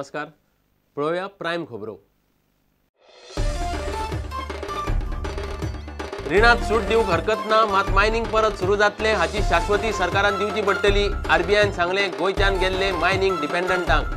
नमस्कार. पळोवया प्रायम खबरो. रिणांत सूट दिवंक हरकत ना, मात मायनिंग परत सुरू जातले हाची शाश्वती सरकारान दिवची पडटली. आरबीआयन सांगले गोंयच्यान गेल्ले मायनिंग डिपेंडंटांक.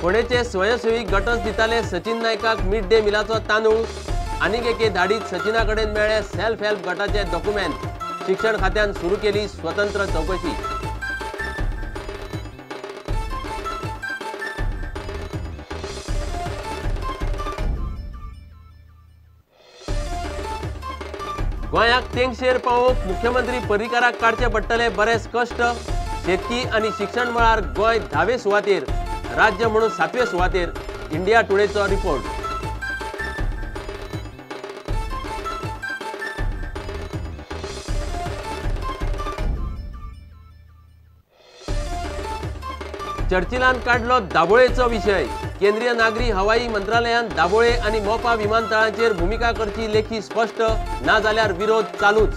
फोंडेचे स्वयंसेवी गटच दिताले सचिन नायकाक मिड डे मिलाचो तांदूळ. आनीक एके धाडीत सचिना कडेन मेळ्ळे सेल्फ हेल्प गटाचे डॉक्युमेंट. शिक्षण खात्यान सुरू केली स्वतंत्र चौकशी. गोंयाक तेंगशेर पावोवंक मुख्यमंत्री पर्रीकाराक काडचे पडटले बरेच कश्ट. शेतकी आनी शिक्षण मळार गोंय 10वे सुवातेर, राज्य म्हणून 7वे सुवातेर. India टुडेचो report. चर्चिलान काडलो दाबोळेचो विशय. केंद्रीय नागरी हवाई मंत्रालयान दाबोळे आनी मोपा विमानतळांचेर भुमिका करची लेखी स्पश्ट, ना जाल्यार विरोध चालूच.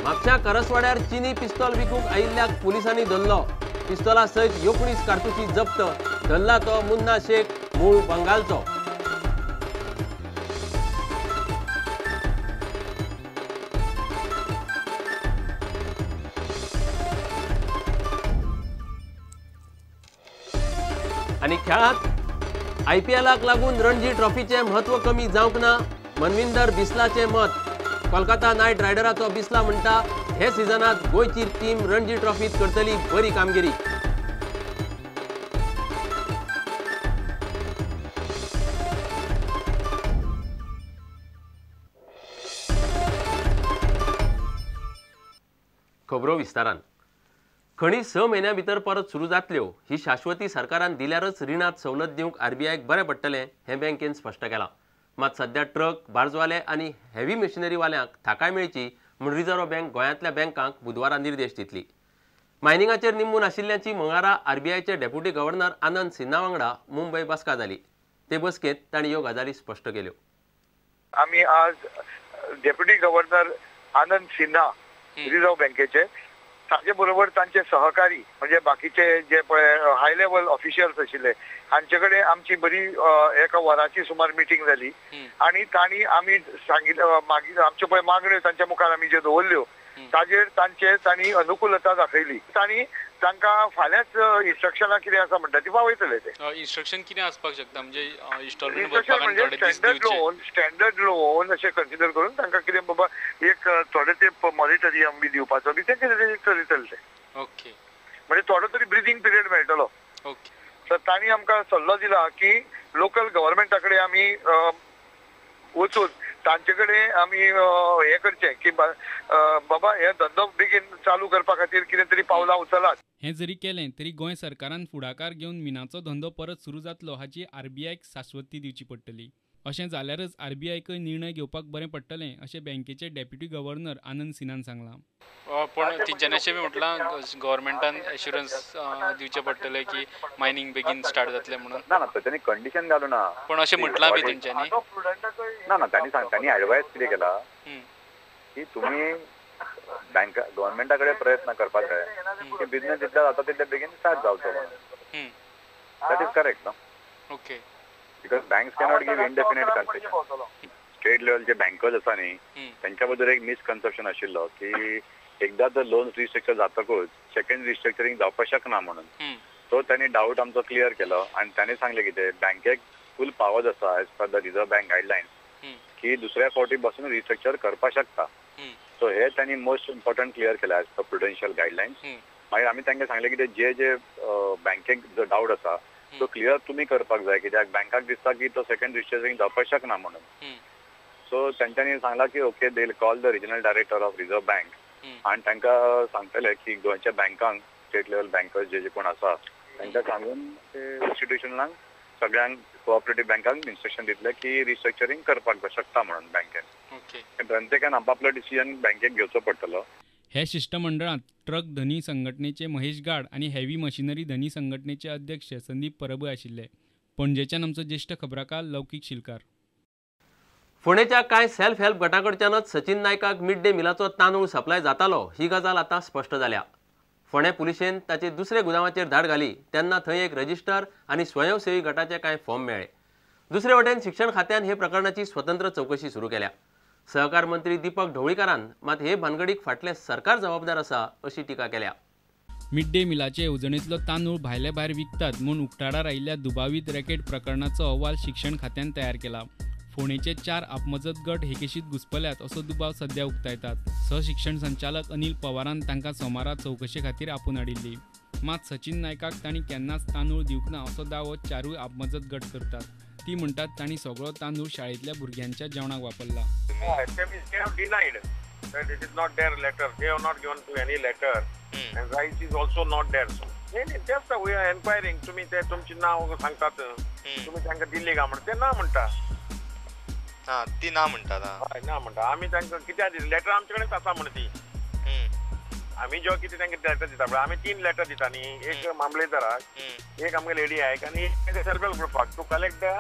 म्हापश्यां करसवाड्यार चिनी पिस्तोल विकूंक आयिल्ल्याक पुलिसांनी धरलो. पिस्तोला सयत 19 कारतुशी जप्त. धरला तो मुन्ना शेख, मूळ बंगालचो. आनी खेळांत आयपीएलाक लागून रणजी ट्रॉफीचें म्हत्व कमी जावंक ना, मनविंदर बिस्लाचें मत. कोलकाता नायट रायडराचो बिस्ला म्हणटा, हे सिजनांत गोंयची टीम रणजी ट्रॉफीत करतली बरी कामगिरी. खबरो विस्तारान. खणी 6 म्हयन्यां भितर परत सुरू जातल्यो ही शाश्वती सरकारान दिल्यारच रिणांत सवलत दिवंक आरबीआयक बरें पडटलें हें बँकेन स्पश्ट केलां. मात सध्या ट्रक, बार्जवाले आनी हेवी मशिनरीवाल्यांक थाकाय मेळची म्हूण रिझर्व्ह बँक गोंयांतल्या बँकांक बुधवारा निर्देश दितली. मायनिंगाचेर निंबून आशिल्ल्यांची मंगळारा आरबीआयचे डेप्युटी गव्हर्नर आनंद सिन्हा वांगडा मुंबय बसका जाली. ते बसकेंत तांणी ह्यो गजाली स्पश्ट केल्यो. आमी आज deputy governor Anand Sinha reserve बँकेचे, ताजे बरोबर तांचे सहकारी म्हणजे बाकीचे जे पळय हाय लेवल ऑफिशियल्स आशिल्ले हांचे कडेन आमची बरी एका वराची सुमार मिटींग जाली आनी तांणी आमी सांगिल्ले मागीर आमच्यो पळय मागण्यो तांच्या मुखार आमी ज्यो दवरल्यो ताजेर तांचे तांणी अनुकूलता दाखयली. तांणी तांकां फाल्यांच इन्स्ट्रक्शनां कितें आसा म्हणटा ती पावयतले. ते इन्स्ट्रक्शन कितें आसपाक शकता म्हणजे इन्स्टॉलमेंट म्हणजे स्टँडर्ड लोन अशें कन्सिडर करून तांकां कितें बाबा एक थोडे ते मॉरिटोरियम बी दिवपाचो बी तें कितें चलयतले ते. ओके, म्हणजे थोडो तरी ब्रिदींग पिरियड मेळटलो. ओके, तर तांणी आमकां सल्लो दिला की लोकल गव्हर्मेंटा कडेन आमी वचून तांचे कडेन आमी हें करचें की बाबा हे धंदो बेगीन चालू करपा खातीर कितें तरी पावलां उचलात. हें जरी केलें तरी गोंय सरकारान फुडाकार घेवन मिनाचो धंदो परत सुरू जातलो हाची आरबीआयक शाश्वती दिवची पडटली. अशें जाल्यारच आरबीआयकय निर्णय घेवपाक बरें पडटलें अशें बँकेचे डेप्युटी गव्हर्नर आनंद सिन्हान सांगलां. पूण तेंच्यांनी अशें बी म्हटलां गव्हर्मेंटान एश्युरन्स दिवचें पडटलें की मायनींग बेगीन स्टार्ट जातलें म्हणून. ना ना, तांणी कंडिशन घालूं ना. पूण अशें म्हटलां बी तेंच्यांनी? ना ना, तांणी सांग तांणी एडवायस कितें केला की तुमी बँका गव्हर्मेंटा कडेन प्रयत्न करपाक जाय की बिजनेस जितलो जाता तितले बेगीन स्टार्ट जावचो म्हणून. That is correct न्हू. Okay, because banks cannot give indefinite concession. State लेवलचे बँकर्स आसा न्ही तांच्या बद्दल एक मिसकन्सेप्शन आशिल्लो की एकदां जर लोन रिस्ट्रक्चर जातकूच सेकंड रिस्ट्रक्चरींग जावपाक शकना म्हणून. सो तांणी डावट आमचो क्लियर केलो आनी तांणी सांगलें कितें बँकेक फूल पावर्स आसा as per the reserve bank guidelines की दुसऱ्या फावटी बसून रिस्ट्रक्चर करपाक शकता. सो हे तांणी मोस्ट इम्पॉर्टंट क्लियर केला एज पर प्रुडेन्शियल गायडलायन्स. मागीर आमी तांकां सांगलें कितें जे जे बँकेक जो डावट आसा तो क्लियर तुमी करपाक जाय कित्याक बँकाक दिसता की तो सेकंड रिस्ट्रक्चरींग जावपाक शकना म्हणून. सो तांच्यांनी सांगलां की okay they will call the regional director of reserve bank आनी तांकां सांगतले की गोंयच्या बँकांक स्टेट लेवल बँकर्स जे जे कोण आसा तांकां सांगून ते इन्स्टिट्युशनांक सगळ्यांक कोऑपरेटीव बँकांक इन्स्ट्रक्शन दितले की रिस्ट्रक्चरींग करपाक शकता म्हणून बँकेन. प्रत्येकान आपापलो डिसिजन बँकेक घेवचो पडटलो. हे शिष्टमंडळांत ट्रक धनी संघटनेचे महेश गाड आनी हेवी मशिनरी धनी संघटनेचे अध्यक्ष संदीप परब आशिल्ले. पणजेच्यान आमचो ज्येष्ठ खबराकार लौकीक शिलकार. फोंडेच्या कांय सेल्फ हेल्प गटाकडच्यानच सचिन नायकाक मिड डे मिलाचो तांदूळ सप्लाय जातालो ही गजाल आतां स्पश्ट जाल्या. फोंडें पुलिशेन ताचे दुसरे गुदांवाचेर धाड घाली तेन्ना थंय एक रजिस्टर आनी स्वयंसेवी गटाचे कांय फॉर्म मेळ्ळे. दुसरे वटेन शिक्षण खात्यान हे प्रकरणाची स्वतंत्र चवकशी सुरू केल्या. सहकार मंत्री दीपक ढवळीकारान मात हे भानगडीक फाटलें सरकार जबाबदार आसा अशी टिका केल्या. मिड डे मिलाचे येवजणेंतलो तांदूळ भायले भायर विकतात म्हूण उक्ताडार आयिल्ल्या दुबावीत रॅकेट प्रकरणाचो अहवाल शिक्षण खात्यान तयार केला. फोंडेचे 4 आपमजत गट हे केशीत घुस्पल्यात असो दुबाव सध्या उक्तायतात. सहशिक्षण संचालक अनिल पवारान तांकां सोमारा चवकशे खातीर आपोवन हाडिल्ली. मात सचिन नायकाक तांणी केन्नाच तांदूळ दिवंक ना असो दावो 4 आपमजत गट करतात. ती म्हणटात तांणी सगळो तांदूळ शाळेंतल्या भुरग्यांच्या जेवणाक वापरला. ती ना म्हणटात, ना म्हणटा. आमी तांकां कित्याक दिली लेटर आमचे कडेन आसा म्हण ती. आमी जेवा कितें तांकां लेटर दिता पळय, आमी 3 लेटर दिता न्ही, एक मामलेदाराक, एक आमगे लेडीआयक आनी एक सेल्फ हेल्प ग्रुपाक to collect the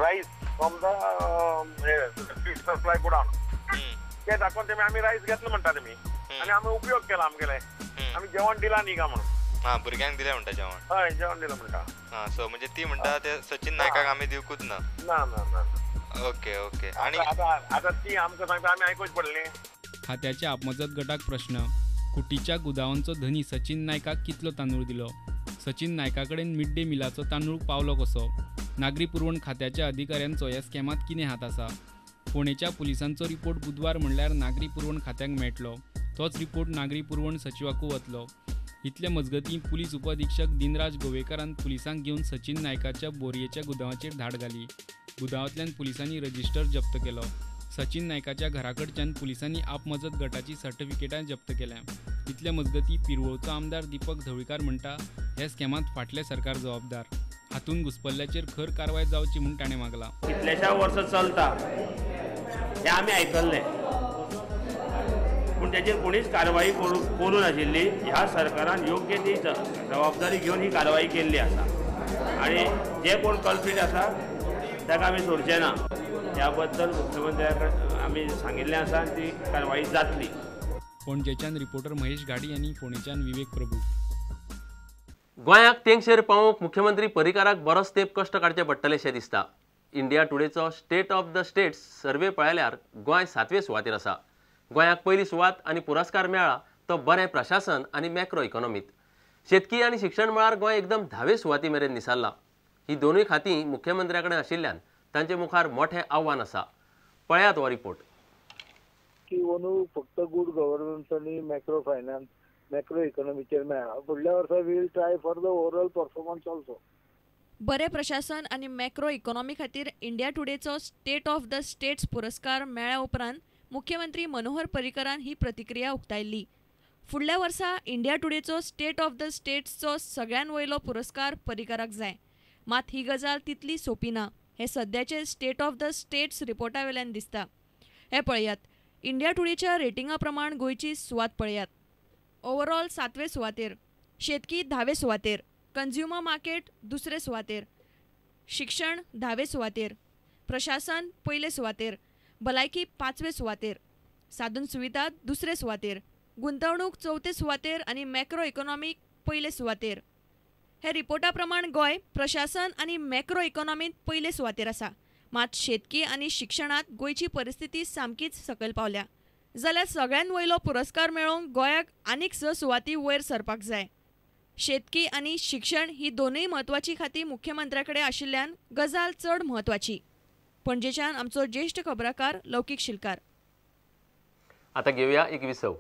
rice from the supply godown. ते दाखोवन तेमी आमी रायस घेतलो म्हणटा तेमी आनी आमी उपयोग केला आमगेले, आमी जेवण दिला न्ही काय म्हणून. हां, भुरग्यांक दिलें म्हणटा जेवण. हय, जेवण दिलें म्हणटा. हां, सो म्हणजे ती म्हणटा ते सचिन नायकाक आमी दिवकूच ना. ना ना ना. Okay okay. आनी आतां ती आमकां सांगता आमी आयकूच पडली. खात्याच्या आपमजत गटाक प्रश्न, कुटीच्या गुदावांचो धनी सचिन नायकाक कितलो तांदूळ दिलो? सचिन नायका कडेन मिड डे मिलाचो तांदूळ पावलो कसो? नागरी पुरवण खात्याच्या अधिकाऱ्यांचो ह्या स्कॅमांत कितें हात आसा? फोंडेच्या पुलिसांचो रिपोर्ट बुधवार म्हणल्यार नागरी पुरवण खात्याक मेळटलो. तोच रिपोर्ट नागरी पुरवण सचिवाकूय वतलो. इतले मजगतीं पुलीस उपअधिक्षक दिनराज गोवेकारान पुलिसांक घेवन सचिन नायकाच्या बोरयेच्या गुदांवाचेर धाड घाली. गुदांवांतल्यान पुलिसांनी रजिस्टर जप्त केलो. सचिन नायकाच्या घराकडच्यान पुलिसांनी आपमजत गटाची सर्टिफिकेटां जप्त केल्या. इतले मजगतीं पिरवळचो आमदार दीपक ढवळीकार म्हणटा ह्या स्कॅमांत फाटलें सरकार जबाबदार. हातूंत घुस्पल्ल्याचेर खर कारवाय जावची म्हूण ताणें मागलां. कितल्याश्या वर्सां चलता हें आमी आयकल्लें, पूण ताचेर कोणीच कारवाई करूं नाशिल्ली. ह्या सरकारान योग्य ती जबाबदारी घेवन ही कारवाई केल्ली आसा आनी जे कोण कल्प्रीट आसा ताका आमी सोडचे ना. ह्या बद्दल मुख्यमंत्र्या कडेन आमी सांगिल्लें आसा आनी ती कारवाई जातली. पणजेच्यान रिपोर्टर महेश घाडी आनी फोंडेच्यान विवेक प्रभू. गोंयाक तेंगशेर पावोवंक मुख्यमंत्री पर्रीकाराक बरोच तेंप कश्ट काडचे पडटलेशें दिसता. इंडिया टुडेचो state of the states survey पळयल्यार गोंय 7वे सुवातेर आसा. गोंयाक पयली सुवात आनी पुरस्कार मेळ्ळा तो बरें प्रशासन आनी मॅक्रो इकॉनॉमीत. शेतकी आनी शिक्षण मळार गोंय एकदम 10वे सुवाती मेरेन निसरलां. ही दोनूय खातीं मुख्यमंत्र्या कडेन आशिल्ल्यान तांचे मुखार मोठें आव्हान आसा. पळयात हो रिपोर्ट. की अंदू फक्त गुड गव्हर्नन्स आनी मॅक्रो फायनान्स मॅक्रो इकॉनॉमीचेर मेळ्ळा. फुडल्या वर्सा we'll try for the overall performance also. बरें प्रशासन आनी मॅक्रो इकॉनॉमी खातीर इंडिया टुडेचो स्टेट ऑफ the states पुरस्कार मेळ्ळ्या उपरांत मुख्यमंत्री मनोहर पर्रीकरान ही प्रतिक्रिया उक्तायल्ली. फुडल्या वर्सा इंडिया टुडेचो स्टेट ऑफ the स्टेट्सचो सगळ्यान वयलो पुरस्कार पर्रीकराक जाय. मात ही गजाल तितली सोपी ना हें सद्याचे स्टेट ऑफ the states रिपोर्टा वेल्यान दिसता. हें पळयात, इंडिया टुडेच्या रेटिंगा प्रमाण गोंयची सुवात पळयात. ओवरऑल 7वे सुवातेर, शेतकी 10वे सुवातेर, कंज्युमर मार्केट 2रे सुवातेर, शिक्षण 10वे सुवातेर, प्रशासन 1ले सुवातेर, भलायकी 5वे सुवातेर, साधन सुविधा 2रे सुवातेर, गुंतवणूक 4थे सुवातेर आनी मॅक्रो इकॉनॉमीक 1ले सुवातेर. हे रिपोर्टा प्रमाण गोंय प्रशासन आनी मॅक्रो इकॉनॉमींत 1ले सुवातेर आसा. मात शेतकी आनी शिक्षणांत गोंयची परिस्थिती सामकीच सकयल पावल्या. जाल्यार सगळ्यान वयलो पुरस्कार मेळोवंक गोंयाक आनीक 6 सुवाती वयर सरपाक जाय. शेतकी आनी शिक्षण ही दोनूय म्हत्वाची खातीं मुख्यमंत्र्या कडेन आशिल्ल्यान गजाल चड म्हत्वाची. पणजेच्यान आमचो ज्येष्ठ खबराकार लौकीक शिलकार. आता घेऊया एक विसव.